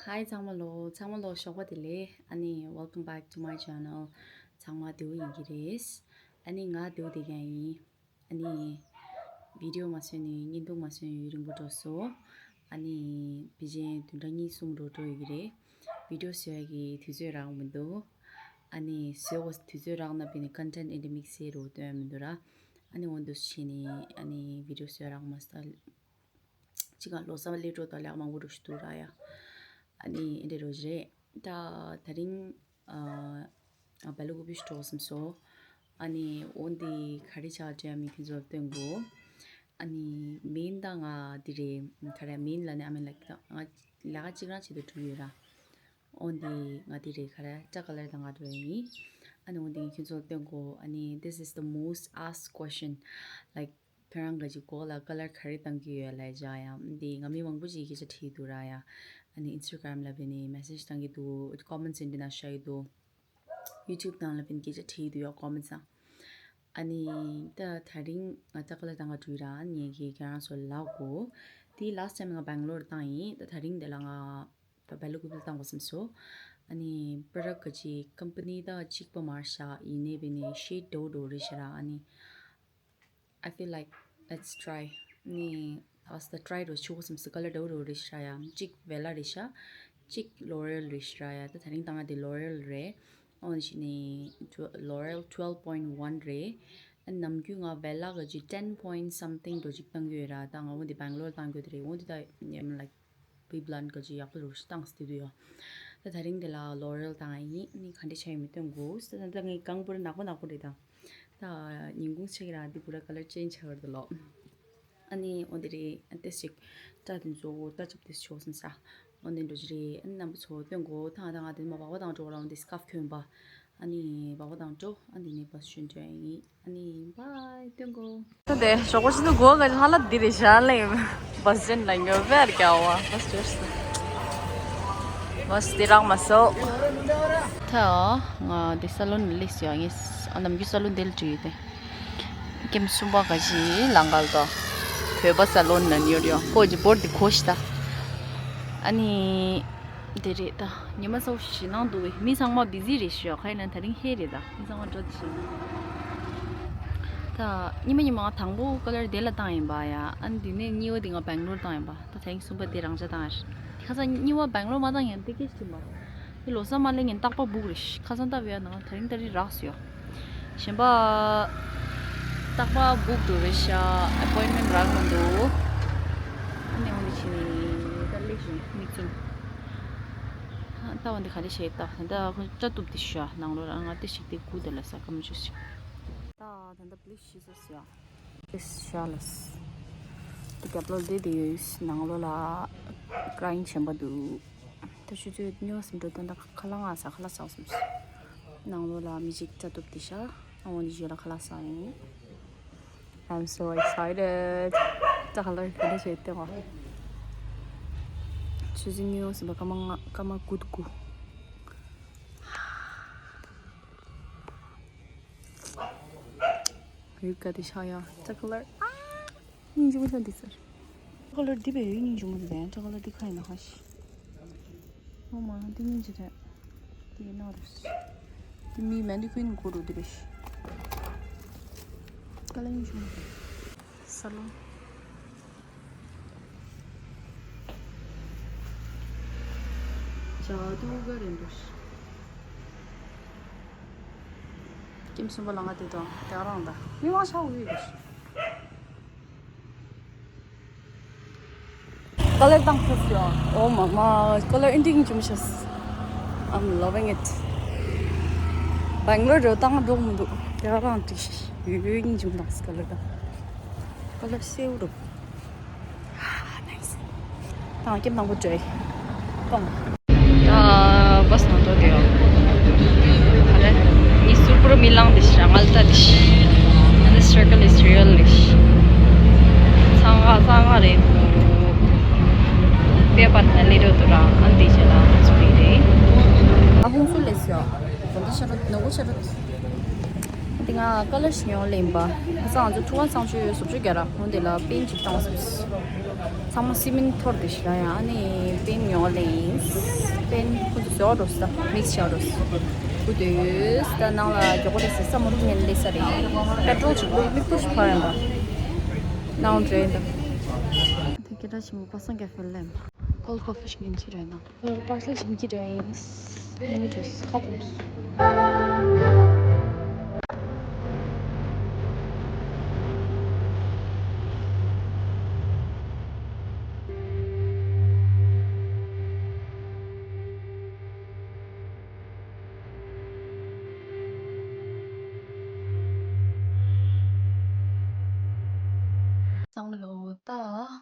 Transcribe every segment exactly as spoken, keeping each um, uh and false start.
Hi ཚང་མ་ལོ། ཚང་མ་ལོ་ཞོགས་པ་བདེ་ལེགས། ཨ་ནི་welcome back to my channel. ཚང་མ་བདེ་པོ་ཡིན་གྱི་རེད། ཨ་ནི་ང་བདེ་པོ་བསྡད་ཀྱི་ཡིན། ཨ་ནི་བི་ཌི་ཡོ་མ་བཟོས་ནས་བརྙན་ཐུང་མ་བཟོས་ནས་ཡུན་རིང་པོ་འགྲོ་སོང་། ཨ་ནི་ཕལ་ཆེར་བདུན་ཕྲག་གཉིས་གསུམ་འགྲོ་འགྲོ་ཡོད་ཀྱི་རེད། བི་ཌི་ཡོ་བཟོ་ཡ་གི་དུས་ཚོད་རག་མི་འདུག་ཨ་ནི་བཟོ་དགོས་དུས་ཚོད་རག་ན་བས་ནི་content in the mix་ཟེར་རོ་སྟོན་མི་འདུག་ར། ཨ་ནི་འོ་འདུག་བྱས་ནས་ཨ་ནི་བི་ཌི་ཡོ་བཟོ་རག་མ་སོང་། ཅི་ག་ལོ་གསར་སླེབས་འགྲོ་དང་ལས་ཀ་མང་པོ་འགྲོ་ཞིག་འདུག་ར་ཡ། ཨ་ནི་ཨེ་འདྲ་རོ་ཞིག་རེད། ད་ད་རིང་ཨ་བལ་ལུ་གུ་བི་ཞིག་འགྲོ་བསམ་སོང་། ཨ་ནི་འོ་འདི་ག་རེ་བྱ་བྲིས་མིན་ཁྱོད་ཚོར་སྟོན་དགོས། ཨ་ནི་མིན་ད་ང་འདི་རེད། ག་རེ་མིན་ལ་ནི་ཨ་མིན་ལ་ང་ལས་ཀ་གཅིག་རང་བྱེད་དུ་འགྲོ་ཡོད་ར། འོ་འདི་ང་འདི་རེད། ག་རེ་སྐྲ་ཀ་ལར་དང་ང་འགྲོ་ཡ་ཡིན། ཨ་ནི་འོ་འདི་ངས་ཁྱོད་ཚོར་སྟོན་དགོས། ཨ་ནི་this is the most asked question, like ཁྱོད་རང་ག་ཅིག་མགོ་ལ་ཀ་ལར་ག་རེ་བཏང་གི་ཡོད་ལབ་བྱས་ཡ། འདི་ང་མི་མང་པོ་ཞིག་གིས་སྐད་ཆ་དྲིས་འདུག་ར་ཡ། ཨ་ནི་ཨིན་སི་ཊ་གྷི་རམ་ལ་བས་ནི་མེ་སེ་ཇི་བཏང་གི་འདུག་ཀོ་མེན་ཊི་འདི་ན་བཞག་གི་འདུག་ཡུ་ཊུབ་ནང་ལ་བས་ནི་སྐད་ཆ་དྲིས་འདུག་ཡ་ཀོ་མེན་ཊི་ནང་། ཨ་ནི་ད་ད་རིང་ང་ད་ཀ་ལར་བཏང་ག་འགྲོ་ཡི་ར། ཨ་ནི་ངས་ཀྱིས་ཁྱེད་རང་ཚོ་ལབ་དགོས། དེ་ལ་སི་ཊ་ཊའིམ་ང་བེང་ལོར་བཏང་ཡིན། ད་ད་རིང་དེ་ལ་ང་ད་བལ་ལུ་གུ་བི་བཏང་དགོས་བསམ་སོང་། ཨ་ནི་པྲོ་ཌག་ག་ཅིག་ཀམ་པ་ནི་ད་གཅིག་པ་མ་རེད་ཤག་ཡིན་ནའི་བས་ནི་ཤེཌ་འདྲ་བོ་འདྲ་བོ་རེད་ཤག་ར། ཨ་ནི་I feel like let's try. ནི་ཨ་སི་ད་ཊ་རའི་འགྲོ་ཆུག་བསམ་སི་ཀ་ལར་འདྲ་བོ་འདྲ་བོ་རེད་ཤག་ཡ། གཅིག་བེ་ལ་རེད་ཤག་གཅིག་ལོ་རེལ་རེད་ཤག་ར་ཡ། ད་ད་རིང་བཏང་ང་དེ་ལོ་རེལ་རེད། ཨོ་ནི་ནི་ལོ་རེལ་twelve point one རེད། ཨ་ནམ་རྒྱུན་ང་བེ་ལ་ག་ཅིག་ten point something འགྲོ་ཅིག་བཏང་གི་ཡོད་ར། ད་ང་འོ་དེ་བེང་ལོར་བཏང་གི་ཡོད་དེ་རེད། འོ་དེ་ད་ཡམ་ལ་བི་བི་ལན་ག་ཅིག་ཡག་པོ་རུ་བཏང་སྟེ་དུ་ཡོད། ད་ད་རིང་དེ་ལ་ལོ་རེལ་བཏང་ཡིན། ནི་ག་འདྲ་ཆ་ཡིན་མི་སྟོན་དགོས། ད་ད་ངའི་གང་པོ་ར་ནག་པོ་ནག་པོ་རེད་ད། ད་ཉིན་གུང་ཆེ་གི་ར་འདི་བུ་ར་ཀ་ལར་ཅེན་ཇི་ཆགས་ཡོད་དོ་ལོ། ཨ་ནི་འོ་འདི་རེད། ཨ་ཏེ་ཞིག་སྐྲ་དེ་ཚོ་ལྟ་ཅབ་ཏེ་ཆོག་སོང་ས། འོ་འདི་འགྲོ་གི་རེད། ཨ་ནི་རྣམ་པ་ཚོ་སྟོན་གོ། ཐང་ཐང་ང་དེ་མ་སྦག་སྦག་བཏང་འགྲོ་ར། འོ་འདི་སི་ཀར་ཕི་གྱོན་པ། ཨ་ནི་སྦག་སྦག་བཏང་འགྲོ། ཨ་འདི་ནས་བ་ཤུན་འགྲོ་ཡིན། ཨ་ནི་བའི་སྟོན་གོ། ད་དེ་ཞོགས་པ་ཆུ་ཚོད་དགུ་པ་ག་ལ་ལ་འདི་རེད་ཤག་ལེ། བ་སི་ཅན་ལ་ཉོ་བེར་ག་བ་བ་སི་ཅོར་སི། བ་སི་དེ་རག་མ་སོ། ད་ང་འདི་ས་ལོན་ལ་སླེབས་ཡོད། ངས་ཨ་ནམ་རྒྱུན་ས་ལོན་དེ་ལ་འགྲོ་ཡོད་དེ། ཀེམ་གསུམ་པ་ག་ཅི་ལང་ག་ལ་དོ། བོད་པ་ས་ལོན་ན་ཉོ་རེད། ཁོ་ཅི་བོར་དེ་ཁོ་ཤི་ད། ཨ་ནི་དེ་རེད་ད། ཉི་མ་ཚ་བོ་ཞིག་ནང་འདུག་བས། མི་ཚང་མ་བི་ཟི་རེད་ཤག་ཁ་ཡིན་ན་ད་རིང་ཧེ་རེད་ད། མི་ཚང་མ་འགྲོ་དེ་ཤི། ད་ཉི་མ་ཉི་མ་ང་དང་པོ་ཀ་ལར་དེ་ལ་བཏང་ཡིན་པ་ཡ། ཨ་ནི་དེ་ནས་གཉིས་པ་དེ་ང་བེང་ལོར་བཏང་ཡིན་པ། ད་ད་རིང་གསུམ་པ་དེ་རང་འཇགས་བཏང་ཡ་རེད། ཁ་སང་གཉིས་པ་བེང་ལོར་མ་བཏང་ཡང་དེ་སྐད་ཅིག་མ་རེད། དེ་ལོ་གསར་མ་སླེབས་ཉིན་རྟག་པར་བུག་རེད་ཤག་ཁ་སང་ལྟ་བུ་ཡ་ནང་ད་རིང་ད་རིང་རག་སོང་ཡ། གཞན་པ་རྟག་པར་བུག་འགྲོ་རེད་ཤག་ཨ་པོའིན་མེན་ཊི་རག་མི་འདུག་ཨ་ནི་འོ་འདི་ཕྱིན་ད་སླེབས་བྱུང་མིག་བཙུམ། ད་འོ་འདི་ག་རེ་བྱེད་ད། ད་ལྟ་ཁོ་སྐྲ་གཏུབ་དེ་ཤག་ནང་ལོགས་ལ་ང་ལྟ་ཞིག་དེ་སྒུག་དེ་ལ་ས་ཀ་མ་ཅུ་ཞིག་ད་ད་ལྟ་པི་ལིས་ཤི་སོ་ཤག་ཤ་ལ་སི། དེ་རྒྱབ་ལོགས་བསྡད་དེ་ཡོད། ནང་ལོགས་ལ་ཀ་ལ་ཡིན་ཆེན་པོ་འདུག་ད་ཆུ་ཚོད་ཉི་ཤུ་ཙམ་འགྲོ་དོན་དག་ཁ་ལག་ང་ཟ་ཁ་ལག་ཟ་སོང་། ནང་ལོགས་ལ་མི་གཅིག་སྐྲ་གཏུབ་དེ་ཤག་ཨ་འོ་འདི་རྗེས་ལ་ཁ་ལག་ཟ་ཡིན། I'm so excited. ད་ཁ་ལག་ག་འདྲ་བྱས་བལྟས་བ། ཆུ་ཚོད་ཉི་ཤུ་ཙམ་པ་སྐར་མ་ལྔ་སྐར་མ་དགུ་དགུ། ཡུལ་ག་དེ་ཤ་ཡ། ཅ་ཀ་ལར། ཨ། སྙིང་རྗེ་མོ་ཤ་འདི་ཟེར། ཅ་ཀ་ལར་འདི་བས་སྙིང་རྗེ་མོ་འདི་རེད། ཅ་ཀ་ལར་འདི་ཁ་ཡིན་ན་ཧ་ཤི། ཨོ་མ་འདི་སྙིང་རྗེ་རེད། འདི་ཡིན་ན་རེད། འདི་མི་མེན་འདི་ཁུན་གོ་རུ་འདི་རེད་ཤི། ཅ་ཀ་ལར་སྙིང་རྗེ་མོ་འདི། ས་ལོ། ཇ་དུ་ག་རེ་འདུག་ཀེམ་གསུམ་པ་ལ་ང་དེ་དང་དེ་རང་ད་མི་མང་ཆ་བོ་ཡོད་རེད། ཀ་ལར་བཏང་ཤག་ཡ། Oh my god, ཀ་ལར་ཨིན་ཏིང་ཅུམ་ཤག I'm loving it. བེང་ལོར་རོ་བཏང་འགྲོ་མི་འདུག་དེ་རང་དྲི་ཡོད་ཨིན་ཅུམ་དང་ཀ་ལར་དང་། ཀ་ལར་སེའུ་རུ། ནའིས། ད་ཀེམ་དང་པོ་འདྲ་གཏོང་། ད་བ་སི་ནང་དུ་དེ་ཡོད། ཨ་རེ། ནི་སུ་པུར་མི་ལང་དེ་ཤི་ར་ངལ་ད་དེ་ཤི། And the struggle is real དེ་ཤི། ཚང་ང་ཚང་ང་རེད། པེ་པར་ན་ལི་རོ་དུ་ར་ཨན་དེ་ཤི་ལ་སུ་རི་རེད། ཨ་ཧུང་སུ་ལེ་སི་ཡོད། གོམ་ད་ཤ་རུ་ནོ་གོ་ཤ་རུ། འདི་ང་ཀ་ལར་ཞིག་ཡོང་ལེན་པ། ཁ་སང་ང་ཚོ་ཐུག་ག་སང་ཆུ་སུབ་ཆུ་རྒྱ་ར་ཧོན་དེ་ལ་པིན་ཅིག་བཏང་སོང་། ཚང་མ་སི་མིན་འཐོར་དེ་ཞིག་ལ་ཡང་ཨ་ནི་པན་ཉོ་ལེན། པན་ཁོ་ཚོ་བཟོ་འགྲོ་ས་མིག་ཆ་འགྲོ་ས་ཁུ་དུས་ད་ནང་ལ་མགྱོགས་པོ་རེད་ཟེར་ས་མ་རུ་ངན་ལེ་ས་རེད། པེ་ཏྲོལ་ཅིག་ལུག་མིག་པུ་ཞིག་ཕ་ཡང་པ་ནང་འདྲེན་ད། དེ་སྐད་གྲགས་ཆེན་པོ་པ་སངས་རྒྱ་ཕེབས་ལེམ་ཀོལ་ཁོ་ཕི་ཞིག་ཡིན་གྱི་རེད་ན། པར་སལ་ཞིམ་གྱི་རེད་ཡིན། ཡིན་གྱི་རེད་ཁ་ཁོམ་སོང་། སང་ལོ་ད་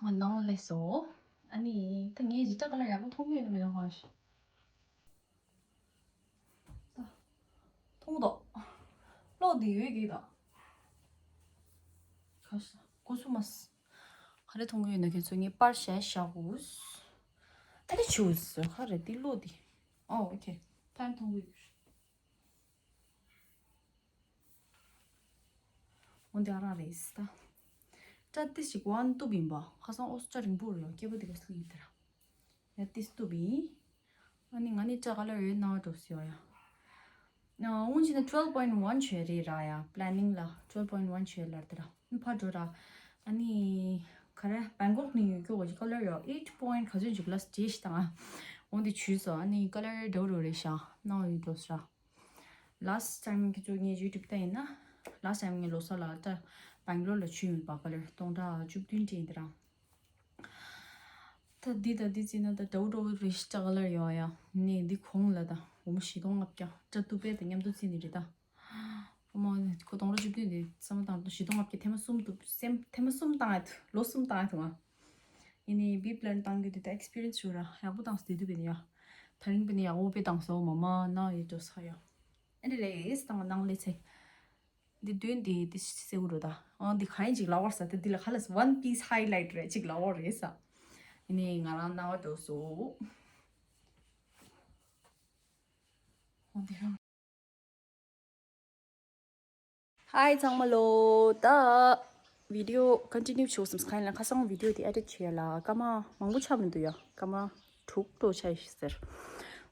ང་ནང་སླེབས་སོང་། ཨ་ནི་ད་ངས་ཇི་ལྟར་ག་ལ་ཡག་པོ་མཐོང་གི་ཡོད་ན་མི་ཡོང་བ་ཞིག་མཐོང་དོ། གློག་འདི་ཡོད་ཀྱི་དང་། ཁ་ཤ་ཀུ་སུ་མ་སི། ག་རེ་མཐོང་གི་ཡོད་ན་ཁྱེད་ཚོ་ངས་པར་ཞལ་བཞག་གོ། ཨ་ནི་ཆུ་སི་ག་རེ་འདི་གློག་འདི། ཨོ་ཨོ་ཁེ། ད་མཐོང་གི་ཡོད། འོ་འདི་ཨ་རག་རེད་ད། སྐྲ་ཏི་ཞིག་ཝན་ཏུ་བིན་པ་ཁ་སང་ཨོ་སི་སྐྲ་རིང་པོ་རེད་སྐྱེ་བོ་འདི་ག་སུ་ཡིན་དེ་ར། ཡ་ཏིས་ཏུ་བིན། ཨ་ནི་ང་ནི་སྐྲ་ག་ལེར་ཡོད་ན་འགྲོ་སི་ཡོ་ཡ། ཨ་འོན་ཅི་ན་twelve point one བྱས་རེད་ར་ཡ། པི་ལེ་ནིང་ལ་twelve point one བྱས་ལར་དེ་ར། ཨ་ཕ་འགྲོ་ར། ཨ་ནི་ག་རེ་བེང་ཀོག་ནས་ཡོད་སྐྱོ་གོ་ཅི་ག་ལེར་ཡོད་eight point ག་ཚོད་ཅིག་ལ་སི་ཇེ་ཤི་དང་ཨ། འོ་འདི་ཆུས་སོ་ཨ་ནི་ག་ལེར་འགྲོ་རོ་རེད་ཤ་ནའོ་ཡོད་འགྲོ་སི་ར། Last time ཁྱེད་ཚོ་ངའི་YouTube ལྟ་ཡིན་ན། Last time ངས་ལོ་གསར་ལ་ད་Bangalore ལ་ཆུ་ཡོད་པ་ག་ལེར་སྟོང་ཕྲག་བཅུ་བདུན་སྤྲད་ཡིན་དེ་རང་། ད་འདི་དང་འདི་བརྩིས་ན་ད་དྲ་བོ་དྲ་བོ་རེ་ཞིག་ཀྲག་ལར་ཡོང་ཡ། ནས་འདི་གོང་ལ་ད་འོ་མ་བཞི་སྟོང་ལྔ་བརྒྱ་སྐྲ་གཏུབ་པའི་ད་མཉམ་དུ་བརྩིས་ནི་རེད་ད། ཨོ་མ་ཁོ་སྟོང་ཕྲག་བཅུ་བདུན་དེ་བསམ་བློ་བཏང་ད་བཞི་སྟོང་ལྔ་བརྒྱ་ཐེངས་མ་གསུམ་དུ་སེམས་ཐེངས་མ་གསུམ་བཏང་ཡ་ཐུ་ལོ་གསུམ་བཏང་ཡ་ཐུ་ང་། ཡིན་ནའི་བི་པི་ལན་བཏང་རྒྱུ་དེ་ད་ཨེག་སི་པི་རི་ཡན་སི་ཞུ་ར་ཡག་པོ་བཏང་སོང་དེ་དུས་པས་ནི་ཡ། ད་རིང་པས་ནི་ཡག་པོ་དཔེ་བཏང་སོང་མ་མ་ན་ཡི་འགྲོ་ས་ཡ། ཨ་འདྲ་རེད་ཨེ་སི་བཏང་ནང་ལས་ཚེ། འདི་དོན་འདི་འདི་སེའུ་རུ་ད། ཨང་འདི་ག་ཡིན་ཅིག་ལ་བར་ས་ད་འདི་ལ་ཁ་ལ་one piece highlight རེད་ཅིག་ལ་བར་རེད་ས། ཡིན་ནའི་ང་རང་ན་བ་འགྲོ་སོང་། ཨང་འདི་རང་། Hi ཚང་མ་ལོ། ད་video continue བྱེད་བསམ་ཁ་ཡིན་ལ་ཁ་སང་video དེ་edit བྱས་ལ་སྐར་མ་མང་པོ་ཆགས་མི་འདུག་ཡ་སྐར་མ་དྲུག་ཏོ་ཆགས་ཤག་ཟེར།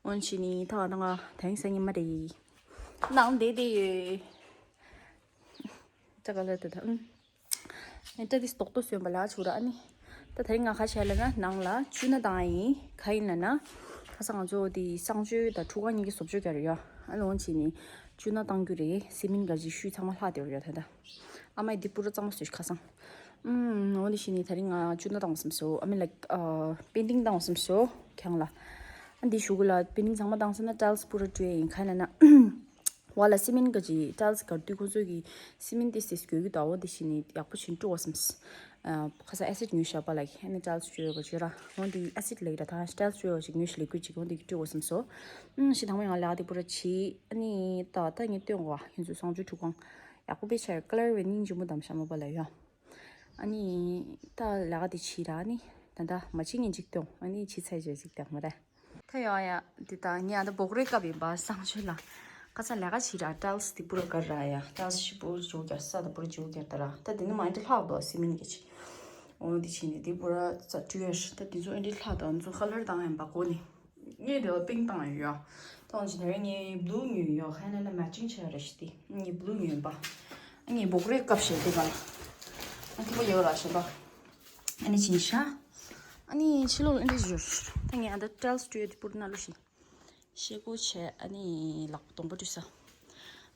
འོན་ཅི་ནི་ད་ང་ད་ང་དེང་སང་ཉི་མ་རེད། ནང་བསྡད་བསྡད་ཡོད། ཅ་ག་ལ་དེ་ད་ཨུམ། ཨེ་ཏྲ་དིས་ཏོག་ཏོ་སོན་པ་ལ་ཆུ་ར་ཨ་ནི། ད་དེ་རིང་ང་ཁ་ཤས་ལ་ན་ནང་ལ་བཅུ་ན་བཏང་ཡིན་ག་ཡིན་ལ་ན། ཁ་སང་ང་ཚོ་དེ་གསང་སྤྱོད་དང་ཕྲུ་གུ་གཉིས་ཀྱི་བཟོ་བཅོས་རྒྱག་རེད་ཡ། ཨ་ལོ་འོན་ཅི་ནི། བཅུ་ན་བཏང་རྒྱུ་རེད་སི་མིན་ག་ཅིག་ཤུལ་ཚང་མ་ལྷག་དེ་རེད་ཡ་ད་ད། ཨ་མ་ཡི་དེ་པུ་ར་གཙང་མ་བཟོས་ཤིག་ཁ་སང་། ཨུམ། འོ་དེ་བཞིན་ནི་ད་རིང་ང་བཅུ་ན་བཏང་བསམ་སོ་ཨ་མི་ལའིག་པེན་ཏིང་བཏང་བསམ་སོ་ཁྱང་ལ། ཨ་འདི་ཞུ་གུ་ལ་པེན་ཏིང་ཚང་མ་བཏང་སོང་ན་ཊའིལ་སི་པུ་ར་བཀྲུས་ཡིན་ག་ཡིན་ལ་ན། བ་ལ་སི་མིན་ག་ཅིག་ཊའིལ་སི་གར་དུས་ཁོ་ཚོ་གི་སི་མིན་ཏིས་ཏིས་གོས་གི་ད་འོ་དེ་བཞིན་ནི་ཡག་པོ་བྱིན་བཀྲུ་བ་བསམ། ཁ་ས་ཨེ་སིད་ཉོས་ཤག་པ་ལ་ཨ་ནི་ཊའིལ་སི་བཀྲུས་ཡོད་པ་བྱོས་ར་འོ་འདི་ཨེ་སིད་ལེགས་ར་ད་ཊའིལ་སི་བཀྲུས་ཡོད་ཅིག་ཉོས་ཤིག་ལེགས་གུས་ཅིག་འོ་འདི་བཀྲུ་བ་བསམ་སོ། ཨུམ་ཤི་ཐང་མ་ཡང་ལ་དེ་པུ་ར་ཆི་ཨ་ནི་ད་ད་ངས་སྟོན་གོ་ཁྱེད་ཚོ་གསང་སྤྱོད་ཁྲུ་གང་། ཡག་པོ་དཔེ་ཆ་ཀ་ལར་བའི་སྙིང་རྗེ་མོ་དམ་ཤ་མོ་པ་ལ་ཡོད། ཨ་ནི་ད་ལས་ཀ་དེ་བྱེད་ར་ནི་ད་ད་མ་བྱེད་ངན་ཅིག་སྟོན་ཨ་ནི་བྱེད་ཚར་རྗེས་ཅིག་སྟོན་མ་རེད། ད་ཡོང་ཡ་འདི་ད་ངས་ཨ་ད་སྦོག་རེ་སྐབས་ཡིན་པ་སང་ཆོས་ལ་ཁ་ཚ་ལས་ཀ་བྱེད་ར་ཊའིལ་སི་དེ་པུ་ར་གར་ར་ཡ་ཊའིལ་སི་ཞིབ་པོ་བྱེད་རྒྱ་ས་དེ་པུ་ར་བྱེད་རྒྱ་ད་ར་ད་དེ་ནི་མ་ཨེ་འདྲ་ལྷག་དོ་སི་མིན་གྱི་ཆེ། འོ་དེ་བྱེད་ནི་དེ་པུ་ར་ཙ་ཊུ་ཡ་ཤི་ད་དེ་ཚོ་ཨེ་འདྲ་ལྷག་དོ་ཨ་ཚོ་ཁ་ལར་བཏང་ཡིན་པ་གོ་ནི། ངས་དེ་ལ་པིང་བཏང་ཡོད་ཡ། ད་འོན་ཅི་ནས་ངས་བླུ་ཉོས་ཡོད་ཁ་ན་ན་མེ་ཅིང་བྱས་རེ་ཞིག་སྟེ་ངས་བླུ་ཉོས་པ། ངས་སྦོག་རེ་སྐབས་ཤིག་དེ་ག་ལ། ཨ་ཐུ་བ་ཡོད་ར་ཞེས་པ། ཨ་ནི་ཅིན་ཤ། ཨ་ནི་ཕྱི་ལོགས་ལ་འདི་བཞུར། ད་ངས་ཨ་ད་ཊའིལ་སི་བཀྲུས་ཡོད་དེ་པུར་ན་ལུ་ཞིག་ཤེལ་སྒོ་བྱས་ཨ་ནི་ལག་པ་གདོང་པ་བཀྲུས་ས།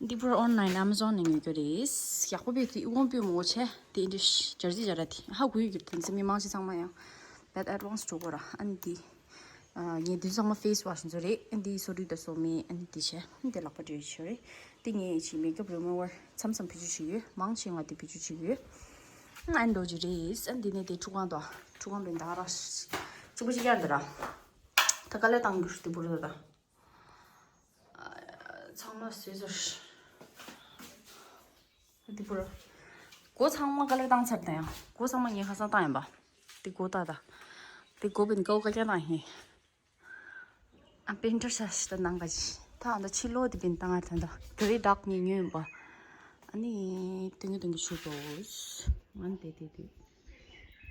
འདི་པུར་ཨོན་ལན་ཨེ་མ་ཟོན་ནས་ཉོས་རྒྱུ་རེད། ཡག་པོ་བས་དེ་དབང་པོས་མོ་བྱས་དེ་འདྲ་སྦྱར་རྩིས་བྱ་ར་དེ་ཧ་གོ་ཡོད་རྒྱུ་དེ་ཚེ་མི་མང་ཆེ་ཚང་མ་ཡང་བད་ཨེ་ཌི་ཝན་སི་འགྲོ་དགོས་ར་ཨ་ནི་དེ། ངས་འདི་ཚང་མ་ཕེ་སི་ཝ་ཤི་ཚོ་རེད། འདི་སོ་རུས་དང་སོ་མའི་འདི་བྱས་འདི་ལག་པ་འདྲེས་ཆོ་རེད། འདི་ངས་ཅིག་མེག་ཨབ་རི་མུ་ཝར་མཚམས་མཚམས་བེད་སྤྱོད་བྱེད་ཡོད། མང་ཆེ་ང་འདི་བེད་སྤྱོད་བྱེད་ཡོད། ཨ་འདོ་ཅི་རེད། ཨ་འདི་ནས་དེ་ཁྲུ་གང་དོ་ཁྲུ་གང་བེ་འདི་ཧ་ར་གཅིག་པུ་གཅིག་ཡར་འདི་ར་ད་ག་ལེ་བཏང་རྒྱུ་འདི་བུ་ར་ད་ཚང་མ་བཟོས་ཚར། འདི་བུ་ར་སྒོ་ཚང་མ་ག་ལེ་བཏང་ཚར་ད་ཡང་སྒོ་ཚང་མ་ངས་ཁ་སང་བཏང་ཡིན་པ། འདི་སྒོ་ད་ད་འདི་སྒོ་བེ་འདི་ཀའོ་ག་ཀྱང་བཏང་ཡིན། ཨ་པེན་ཊར་ཤ་ཤི་ད་ནང་ག་ཅི་ད་ཨ་ད་ཕྱི་ལོགས་དེ་བེན་བཏང་ཨ་ད་ད་དེ་རེད་དག་ངས་ཉོས་ཡིན་པ། ཨ་ནི་དུང་གི་དུང་གི་ཆུ་བོ་ང་དེ་དེ་དུ་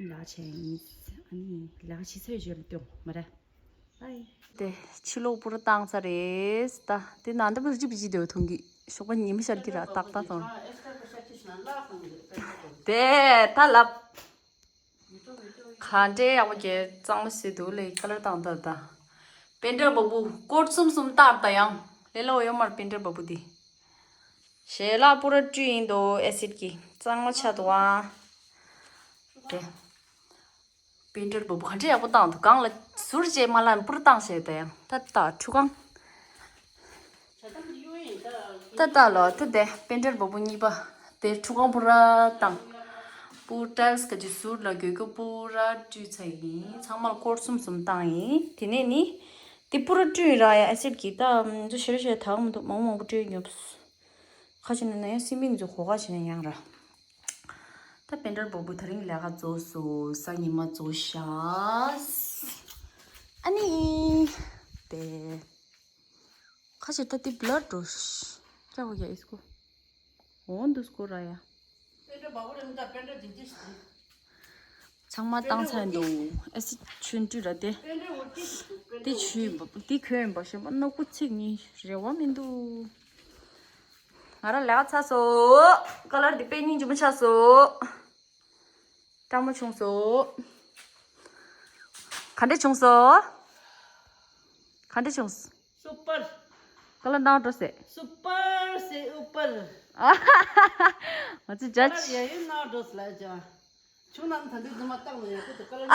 ལ་ཆེན་ཡིན། ཨ་ནི་ལས་ཀ་བྱེད་ཚར་རྗེས་ལ་སྟོན་མ་རེད། བའི། དེ་ཕྱི་ལོགས་པུ་ར་བཏང་ཚར་རེད། ད་དེ་ནང་འདྲ་པོ་ཅི་པི་ཅི་དེ་ཐུང་གི་ཞོགས་པ་ཉི་མ་ཤར་གི་ར་ཏག་ཏག་ཐོང་། དེ་ད་ལབ། ག་འདྲའི་ཡག་པོ་གྱེས་གཙང་མ་ཞིག་འདུག་ལེ། ཀ་ལར་བཏང་ད་ད། པེན་ཊར་བ་བུ་སྐོར་གསུམ་གསུམ་བཏང་ད་ཡང་ལེ་ལོ་ཡོད་མར་པེན་ཊར་བ་བུ་དེ། ཞལ་ལག་པུ་ར་བཀྲུས་ཡིན་དོ་ཨེ་སིད་ཀྱི་གཙང་མ་ཆགས་འདུག་ཨ། དེ། པེན་ཊར་བ་བུ་ག་འདྲ་ཡག་པོ་བཏང་འདུག་སྒང་ལ་ཟུར་བཅད་མ་ལ་པུ་ར་བཏང་བྱས་ད་ཡང་ད་ད་ཁྲུ་གང་། ད་ལྟ་ལོ་ད་དེ་པེན་ཊར་བ་བུ་གཉིས་པ་དེ་ཁྲུ་གང་པུ་ར་བཏང་། པུ་ཊའི་ལི་སི་ག་ཅི་ཟུར་ལ་དགོས་ཀྱི་པུ་ར་བཀྲུས་ཚར་ཡིན། ཚང་མ་ལ་སྐོར་གསུམ་གསུམ་བཏང་ཡིན། དེ་ནས་ནི་དེ་པུ་ར་བཀྲུས་ཡིན་ར་ཡ་ཨེ་སིད་ཀྱི་ད་ཚོ་ཞེ་རེ་ཞེ་དག་མི་འདུག་མང་མང་པོ་བཀྲུས་ཉོབ། ཁ་ཅིག་ནས་ན་ཡང་སི་མིང་ཚོ་གོ་ཁ་ཅིག་ནས་ཡང་ར། ད་པེན་ཊར་བ་བུ་ད་རིང་ལས་ཀ་རྫོགས་སོ། གཟའ་ཉི་མ་རྫོགས་ཤག་ཨ་ནི། དེ། ཁ་ཤས་ད་དེ་བླར་འགྲོ། ཀྱ་བོ་ཡ་ཨིས་ཀོ། འོ་འདུག་སྐོར་ར་ཡ། པེན་ཊར་བ་བུ་རེད་མི་འདུག་པེན་ཊར་ཇི་ཇི་ཞིག་ཚང་མ་བཏང་ཚར་འདུག་ཨེ་སི་ཆུན་ཏུ་ར་དེ། པེན་ཊར་འོ་ཀི་ཞིག་འདུག་པེན་དེ་ཊར་འོ་ཆུ་ཀི་ཞིག་འདུག་དེ་གོན་པ་ཞོན་པ་ནག་པོ་ཚིག་ནི་རེ་བ་མི་འདུག་ང་རང་ལས་ཀ་ཚར་སོང་། ཀ་ལར་འདི་དཔེ་སྙིང་རྗེ་མོ་ཆགས་སོང་། སྐྲག་མོ་བྱུང་སོང་། ག་འདྲ་བྱུང་སོང་། ག་འདྲ་བྱུང་སོང་། སུ་པར། ཀ་ལར་ནག་འགྲོ་སེ། སུ་པར་སེ་ཨུ་པར། ང་ཚོ་ཀ་ལར་ཇ་ཡ་ཡིན་ནག་འགྲོ་སེ་ལ་ཇ། ཆུང་ནང་ད་འདི་རྫུན་མ་བཏང་ནས་ཡག་པོ་འདུག་ཀ་ལར།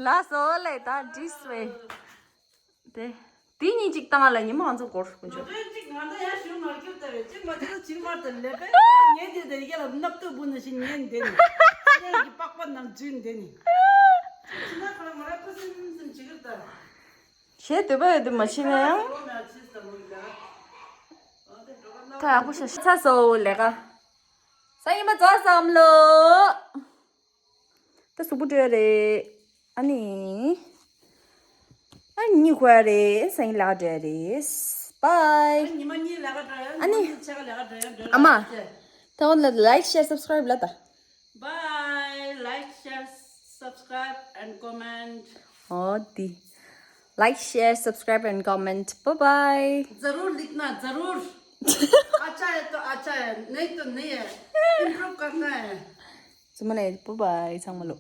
ལགས་སོ་ལེ་ད་འགྲིག་སོང་། དེ། དེ་གཉིས་གཅིག་བཏང་ལ་ཉི་མ་ང་ཚོ་སྒོར་དགོས་ཆོག་ང་ཚོའི་གཅིག་ང་ཚོ་ཡར་ཞུ་མར་ཁྱོད་ལྟ་བས་གཅིག་མ་གཅིག་ལ་ཕྱིར་མར་ལྟ་ལས་པས་ཉན་དེ་དེ་རྒྱ་ལ་ནག་ཏུ་བུ་ནི་ཞིག་ཉན་དེ་ནི་ཅི་ཡང་གི་པགས་པ་རྣམས་འཛུལ་དེ་ནི་ཕྱི་ན་ཁ་ལ་མ་ར་ཁུ་སིམ་སིམ་བྱེད་ཀྱི་ལྟ། ཞེས་འདོད་པ་ཡོད་དུ་མ་ཕྱིན་ན་ཡང་། ད་ཡག་པོ་ཤ་ཤ་ཚ་སོ་ལས་ཀ་ས་ཡིན་པ་ཚོ་བསམ་བློ། ད་གཟུགས་པོ་བཀྲུས་རེད། ཨ་ནི། ཨ་ནི་གཉིད་ཁུག་རེད། སང་ཉིན་ལས་ཀ་འགྲོ་ཡ་རེད། སྦའི། ཉི་མ་གཉིས་ལས་ཀ་འགྲོ་ཡ། ཨ་ནི། ཉི་མ་གཉིས་ཕྱེད་ཀ་ལས་ཀ་འགྲོ་ཡ་འགྲོ་ཨ་མ། ཡ་རེད། ད་འོ་ན་ལའིག་ཤེར་སབ་སི་ཀ་རའིབ་ལ་ད། Bye. Like, share, subscribe and comment. ཨོ་དི། Like, share, subscribe and comment. Bye bye. जरूर लिखना, जरूर। अच्छा है तो अच्छा है, नहीं तो नहीं है। इम्प्रूव करना है। ཚང་མ་ལ་bye bye ཚང་མ་ལོ།